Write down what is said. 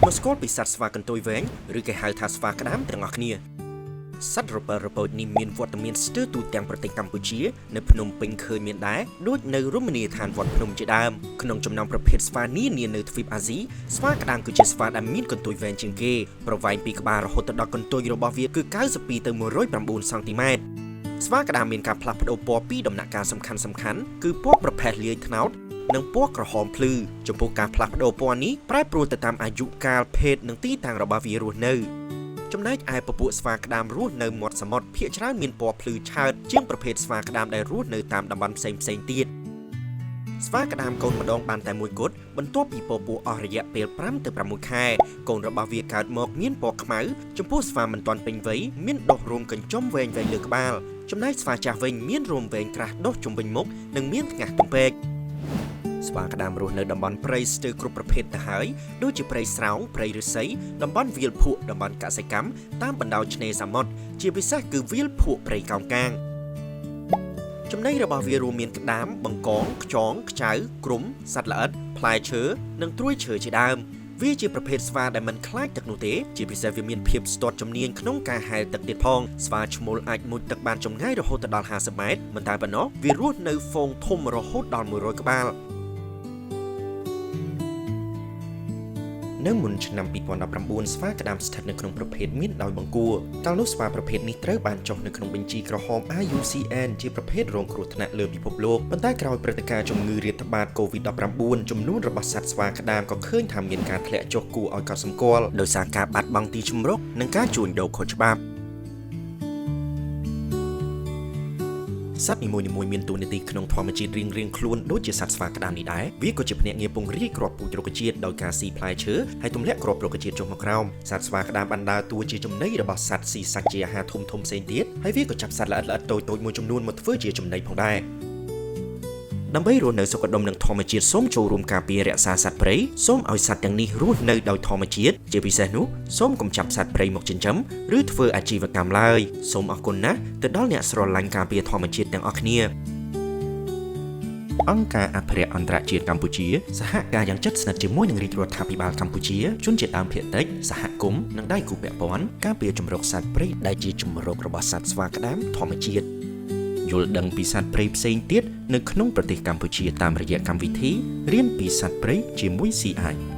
មកស្គាល់ពីសត្វស្វាកន្ទុយវែងឬគេហៅថាស្វាក្តាមទាំងអស់គ្នាសត្វរពើរពូចនេះមានវត្តមានស្ទើរទូទាំងប្រទេសកម្ពុជានៅភ្នំពេញឃើញមានដែរដូចនៅរមណីយដ្ឋានវត្តភ្នំជាដើមក្នុងចំណោមប្រភេទស្វានានានៅទ្វីបអាស៊ីស្វាក្តាមគឺជាស្វាដែលមានកន្ទុយវែងជាងគេប្រវែងពីក្បាលរហូតដល់កន្ទុយរបស់វាគឺ92ទៅ109សង់ទីម៉ែត្រស្វាក្តាមមានការផ្លាស់ប្ដូរពណ៌ពីរដំណាក់កាលសំខាន់សំខាន់គឺពណ៌ប្រផេះលាយត្នោតនិងពណ៌ក្រហមភ្លឺចំពោះការផ្លាស់ប្ដូរពណ៌នេះប្រែប្រួលទៅតាមអាយុកាលភេទនិងទីតាំងរបស់វារស់នៅចំណែកឯពពួកស្វាក្តាមរស់នៅមាត់សមុទ្រភាគច្រើនមានពណ៌ភ្លឺឆើតជាងប្រភេទស្វាក្តាមដែលរស់នៅតាមតំបន់ផ្សេងៗទៀតស្វាក្តាមកូនម្ដងបានតែមួយគត់បន្ទាប់ពីពពោះអស់រយៈពេល5ទៅ6ខែកូនរបស់វាកើតមកមានពណ៌ខ្មៅចំពោះស្វាមិនទាន់ពេញវ័យមានដុះរោមកញ្ចុំវែងៗលើក្បាលចំណែកស្វាចាស់វិញមានរោមវែងក្រាស់ដុះជុំវិញមុខនិងមានថ្ងាសទំពេកស្វាក្តាមរស់នៅតំបន់ព្រៃស្ទើរគ្រប់ប្រភេទទៅហើយដូចជាព្រៃស្រោងព្រៃឫស្សីតំបន់វាលភក់តំបន់កសិកម្មតាមបណ្ដោយឆ្នេរសមុទ្រជាពិសេសគឺវាលភក់ព្រៃកោងកាងចំណីរបស់វារួមមានក្តាមបង្កងខ្យងខ្ចៅគ្រំសត្វល្អិតផ្លែឈើនិងត្រួយឈើជាដើមវាជាប្រភេទស្វាដែលមិនខ្លាចទឹកនោះទេជាពិសេសវាមានភាពស្ទាត់ជំនាញក្នុងការហែលទឹកទៀតផងស្វាឈ្មោលអាចមុជទឹកបានចម្ងាយរហូតដល់50ម៉ែត្រមិនតែប៉ុណ្ណោះវារស់នៅហ្វូងធំរហូតដល់100ក្បាលនៅមុនឆ្នាំ2019ស្វាក្តាមស្ថិតនៅក្នុងប្រភេទមានដោយបង្គួរកាលនោះស្វាប្រភេទនេះត្រូវបានចុះនៅក្នុងបញ្ជីក្រហម IUCN ជាប្រភេទរងគ្រោះថ្នាក់លើពិភពលោកប៉ុន្តែក្រោយព្រឹត្តិការណ៍ជំងឺរាតត្បាត COVID-19 ចំនួនរបស់សត្វស្វាក្តាមក៏ឃើញថាមានការធ្លាក់ចុះគួរឲ្យកត់សម្គាល់ដោយសារការបាត់បង់ទីជម្រកនិងការជួញដូរខុសច្បាប់សត្វនីមួយៗមានតួនាទីក្នុងធម្មជាតិរៀងៗខ្លួនដូចជាសត្វស្វាក្តាមនេះដែរវាក៏ជាភ្នាក់ងារពង្រាយគ្រាប់ពូជរុក្ខជាតិដោយការស៊ីផ្លែឈើហើយទម្លាក់គ្រាប់រុក្ខជាតិចុះមកក្រោមសត្វស្វាក្តាមបានដើរតួជាចំណីរបស់សត្វស៊ីសាច់ជាអាហារធំៗផ្សេងទៀតហើយវាក៏ចាប់សត្វល្អិតៗតូចៗមួយចំនួនមកធ្វើជាចំណីផងដែរដើម្បីរស់នៅសុខដុមនឹងធម្មជាតិសូមចូលរួមការពាររក្សាសត្វព្រៃសូមឲ្យសត្វទាំងនេះរស់នៅដោយធម្មជាតិជាពិសេសនោះសូមកុំចាប់សត្វព្រៃមកចិញ្ចឹមឬធ្វើអាជីវកម្មឡើយសូមអរគុណណាស់ទៅដល់អ្នកស្រឡាញ់ការពារធម្មជាតិទាំងអស់គ្នាអង្គការអភិរក្សអន្តរជាតិកម្ពុជាសហការយ៉ាងជិតស្និទ្ធជាមួយនឹងរាជរដ្ឋាភិបាលកម្ពុជាជនជាតិដើមភាគតិចសហគមន៍និងដៃគូពាក់ព័ន្ធការពារជម្រកសត្វព្រៃដែលជាជម្រករបស់សត្វស្វាក្តាមធម្មជាតិយល់ដឹងពីសត្វព្រៃផ្សេងទៀតនៅក្នុងប្រទេសកម្ពុជាតាមរយៈកម្មវិធីរៀនពីសត្វព្រៃជាមួយ CI។